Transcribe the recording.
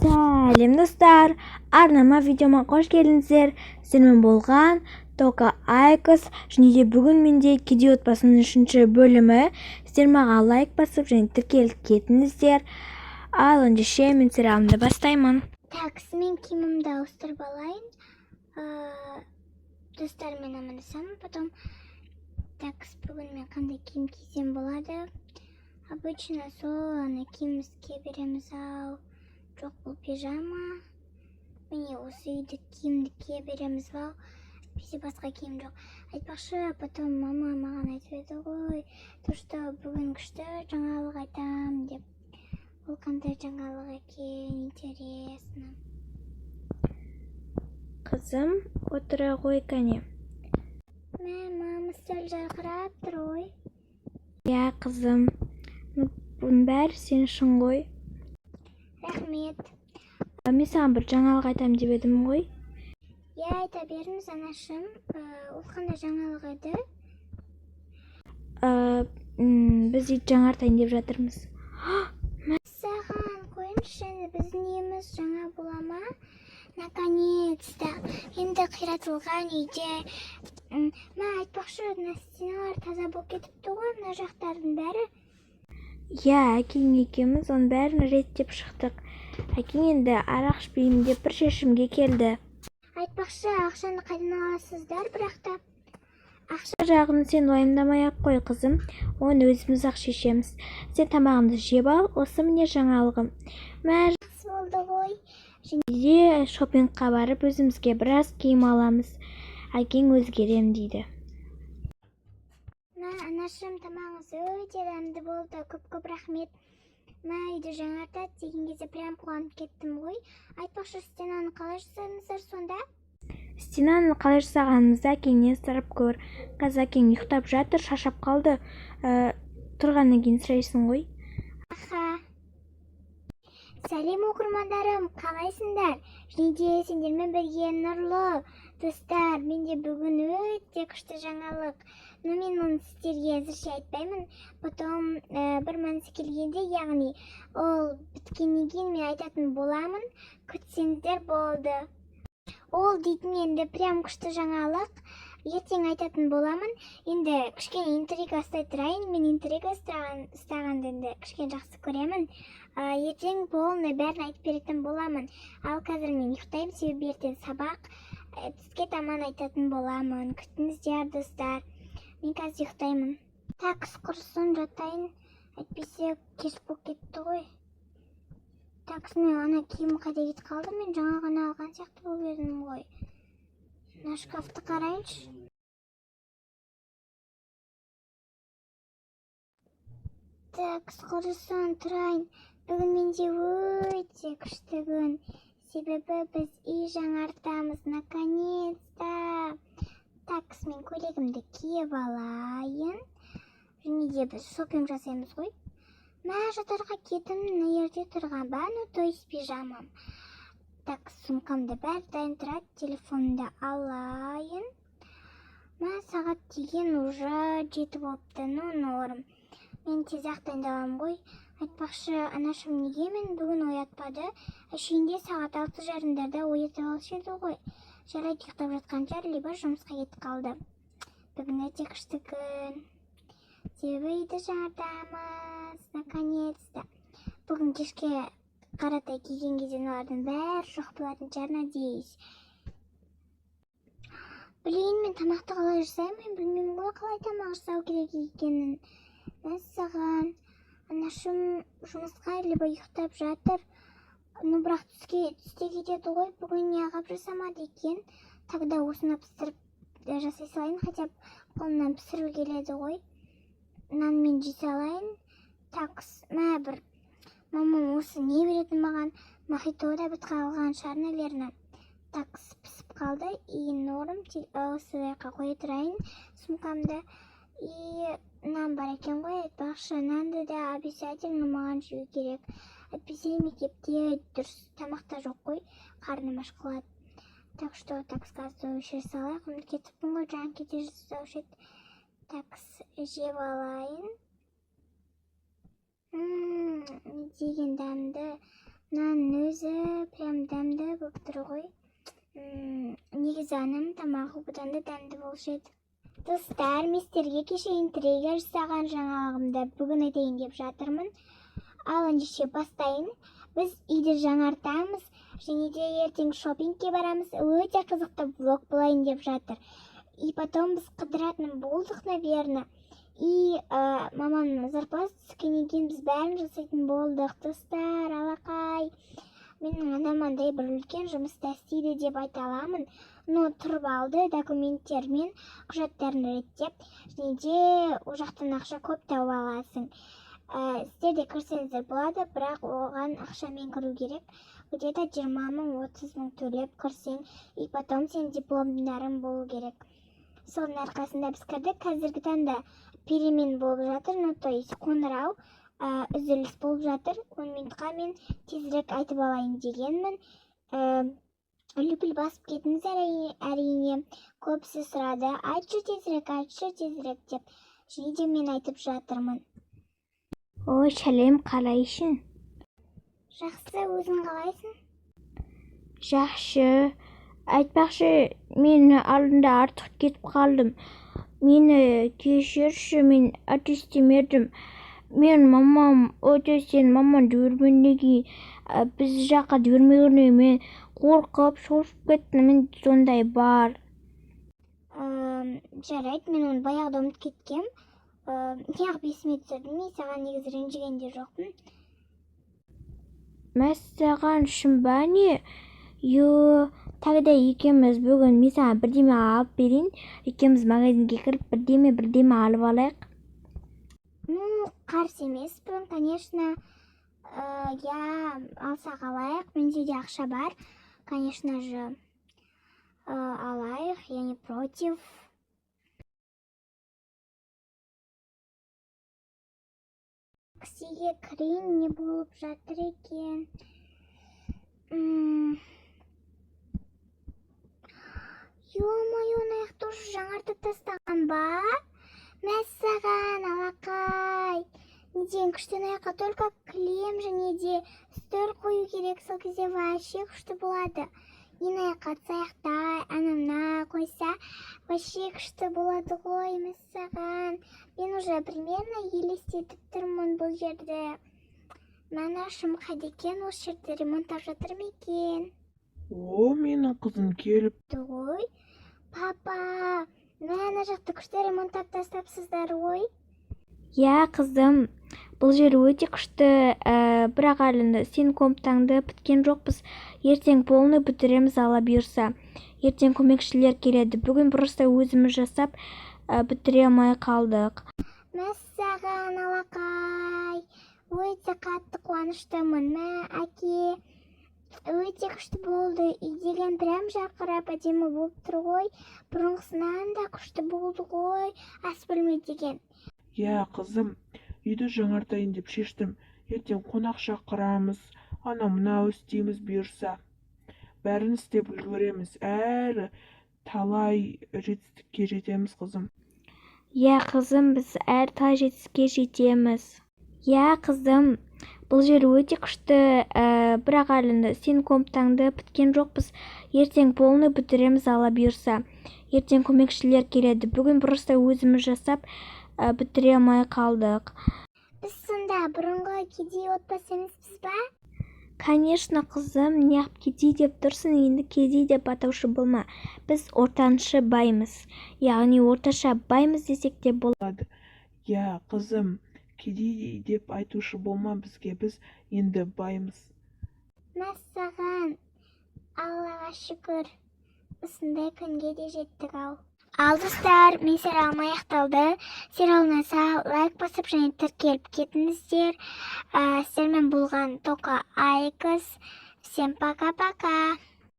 Сәлем, достар! Арнама, видеома қош келдіңіздер! Сіздермен болған Тока Айкос. Және де бүгін менде «Кедей отбасының» үшінші бөлімі. Сіздер маған лайк басып және тіркеліп кетіңіздер. Ал ендеше мен сериалымды бастаймын. Так, мен киімімді ауыстырып алайын. Достарыммен амандасамын потом. Так, бүгін мен қандай киім кисем болады? Обычно сол ана киімімізді кие береміз ау. Жоқ, бұл пижама. Міне, осы үйді киімді кие береміз ау. Бізде басқа киім жоқ. Айтпақшы, потом мама маған айтып еді ғой, то что бүгін күшті жаңалық айтам деп. Ол қандай жаңалық екен, интересно? Қызым, отыра ғой, кәне. Мә, мама, стол жарқырап тұр ғой. Иә, қызым. Ну, бұның бәрі сен үшін ғой. Рахмет. Мен саған бір жаңалық айтамын деп едім ғой. Иә, айта беріңіз, анашым. Ол қандай жаңалық еді? Біз үй жаңартайын деп жатырмыз. Саған қойыңызшы, енді біздің үйіміз жаңа бола ма? Наконец-то. Енді қиратылған үйде. Мә, айтпақшы, мына стеналар таза болып кетіпті ғой, мына жақтардың бәрі. Иә, әкең екеуміз оның бәрін реттеп шықтық. Әкең енді арақ ішпеймін деп бір шешімге келді. Айтпақшы, ақшаны қайдан аласыздар бірақ та? Ақша Жағын сен уайымдамай ақ қой, қызым. Оны өзіміз ақ шешеміз. Сен тамағыңды жеп ал, осы міне жаңалығым. Мә, Жақсы болды ғой. және де шопингқа барып өзімізге біраз киім аламыз. Әкең өзгерем дейді. Мә, анашым, тамағыңыз өте дәмді болды. Көп-көп рахмет. Мә, үйді жаңартады деген кезде прям қуанып кеттім ғой. Айтпақшы, стенаны қалай жасадыңыздар сонда? Стенаны қалай жасағанымызды әкеңнен сұрап көр. Қазір әкең ұйықтап жатыр, шаршап қалды. Тұрғаннан кейін сұрайсың ғой. Аха. Сәлем, оқырмандарым, қалайсыңдар? Және де сендермен бірге Нұрлы. Достар, менде бүгін өте күшті жаңалық. Но мен оны сіздерге әзірше айтпаймын. Потом бір мәнісі келгенде, яғни ол біткеннен кейін мен айтатын боламын. Күтсеңіздер болды. Ол дейтін енді прям күшті жаңалық. Ертең айтатын боламын. Енді кішкене интрига ұстай тұрайын. Мен интрига ұстағанды енді кішкене жақсы көремін. Ертең полный бәрін айтып беретін боламын. Ал қазір мен ұйықтаймын, себебі ертең сабақ. Түске таман айтатын боламын. Күтіңіздер, достар. Мен қазір ұйықтаймын. Так, құрысын, жатайын. Әйтпесе кеш болып кетті ғой. Так, мен ана киім қайда кетіп қалды? Мен жаңа ғана алған сияқты болып едім ғой. Мына шкафты қарайыншы. Так, құрысын, тұрайын. Бүгін менде өте күшті күн. Себебі біз үй жаңартамыз, наконец-то. Так, мен көйлегімді киіп алайын. Және де біз шопинг жасаймыз ғой. Мә, жатарға кетім мына жерде тұрған ба? Ну, то есть пижамам. Так, сумкамда бәрі дайын тұрады, телефонымды алайын. Мә, сағат деген уже 7 болыпты, ну, норм. Мен тез ақ дайындаламын ғой. Айтпақшы, анашым неге мен бүгін оятпады? Әшейінде сағат 6:30-дарда оятып алушы еді ғой. Жарайды, ұйықтап жатқан шығар, либо жұмысқа кетіп қалды. Бүгін өте күшті күн. Себебі үйді жаңартамыз, наконец-то. Бүгін кешке қаратай келген кезде мыналардың бәрі жоқ болатын шығар, надеюсь. Блин, мен тамақты қалай жасаймын? Мен білмеймін ғой қалай тамақ жасау керек екенін. Мәссаған, анашым жұмысқа либо ұйықтап жатыр. Ну, бірақ түсте кетеді ғой, бүгін неғып жасамады екен? Тогда осыны пісіріп жасай салайын, хотя бы қолымнан пісіру келеді ғой. Нанмен жей салайын. Так, мә, бір мамам осы не беретін маған? Мохито да бітіп қалған шығар, наверное. Так, пісіп қалды и норм. Осы жаққа қоя тұрайын сумкамды. И нан бар екен ғой, айтпақшы, нанды да обязательно маған жеу керек. Әйтпесе мектепте дұрыс тамақ та жоқ қой, қарным аш қалады. Так что, так сказать, өшіре салайық. Ұмытып кетіппін ғой, жаңа кете жасаушы еді. Так, жеп алайын. Не деген дәмді. Мынаның өзі прям дәмді болып тұр ғой. Негізі анам тамағы бұдан да дәмді болушы еді. Достар, мен сіздерге кеше интрига жасаған жаңалығымды бүгін айтайын деп жатырмын. Ал ендеше бастайын. Біз үйді жаңартамыз және де ертең шопингке барамыз. Өте қызықты влог болайын деп жатыр. И потом біз қыдыратын болдық, наверное. И мамамның зарплата түскеннен кейін біз бәрін жасайтын болдық. Достар, алақай. Менің анам андай бір үлкен жұмыста істейді деп айта аламын. Но тұрып алды документтермен құжаттарын реттеп, және де ол жақтан ақша көп тауып аласың. Сіздер де кірсеңіздер болады, бірақ оған ақшамен кіру керек. Где-то 20 мың, 30 мың төлеп кірсең, и потом сенің дипломдарың болу керек. Соның арқасында біз кірдік. Қазіргі таңда перемен болып жатыр, ну, то есть қоңырау, үзіліс болып жатыр. 10 минутқа мен тезірек айтып алайын дегенмін. Лүпіл басып кетіңіз, әрине. Көбісі сұрады: «Айтшы тезірек, айтшы тезірек», — деп. Және де мен айтып жатырмын. Ой, сәлем, қалайсың? Жақсы, өзің қалайсың? Жақсы. Айтпақшы, мен алдында артық кетіп қалдым. Мені кешірші, мен істемедім. Мен мамам өте, сен мамаң жібермегеннен кейін, біз жаққа жібермегеннен мен қорқып, шошып кеттім. Мен сондай бар. Жарайды, мен оны баяғыда ұмытып кеткем. Неғып есіме түсірдің? Мен саған негізі ренжіген де жоқпын. Мәссаған, шын ба, не? Йо, тогда екеуміз бүгін мен саған бірдеме алып берейін. Екеуміз магазинге кіріп, бірдеме бірдеме алып алайық. Ну, қарсы емеспін, конечно. Иә, алсақ алайық. Менде де ақша бар. Конечно же, алайық, я не против. Таксиге кірейін, не болып жатыр екен? Ё-моё, мына жақты уже жаңартып тастаған ба? Мәссаған, алақай. Не деген күшті! Мына жаққа только кілем және де үстел қою керек, сол кезде вообще күшті болады. И мына жаққа ыдыс-аяқтай, ана мына қойса, вообще күшті болады ғой, мәссаған. Мен уже примерно елестетіп тұрмын бұл жерді. Мына шым қайда екен, осы жерді ремонттап жатыр ма екен? О, менің қызым келіп Ғой. Папа, мына жақты күшті ремонттап тастапсыздар ғой. Иә, қызым, бұл жер өте күшті, бірақ әлі сен комнатаңды біткен жоқпыз. Ертең полный бітіреміз, алла бұйырса. Ертең көмекшілер келеді. Бүгін просто өзіміз жасап, бітіре алмай қалдық. Мәссаған, алақай. Өте қатты қуаныштымын. Мә, әке. Өте күшті болды. Үй деген прям жарқырап әдемі болып тұр ғой. Бұрынғысынан да күшті болды ғой. Ас бөлме деген. Иә, қызым, үйді жаңартайын деп шештім. Ертең қонақ шақырамыз, анау мынау істейміз бұйырса. Бәрін істеп үлгереміз. Әлі талай жетістікке жетеміз, қызым. Иә, қызым, біз әлі талай жетістікке жетеміз. Иә, қызым, бұл жер өте күшті, бірақ әлі сен комнатаңды біткен жоқпыз. Ертең полный бітіреміз, алла бұйырса. Ертең көмекшілер келеді. Бүгін просто өзіміз жасап, бітіре алмай қалдық. Біз сонда бұрынғы кедей отбасы емеспіз ба? Конечно, қызым, неғып кедей деп тұрсың, енді кедей деп атаушы болма. Біз ортаншы баймыз. Яғни орташа баймыз десек те болады. Иә, қызым, кедей деп айтушы болма бізге, біз енді баймыз. Мәссаған, Аллаға шүкір. Осындай күнге де жеттік ау. Ал, достар, мен сериалым аяқталды. Сериал ұнаса, лайк басып және тіркеліп кетіңіздер. Сіздермен болған Тока Айкос. Всем пока-пока.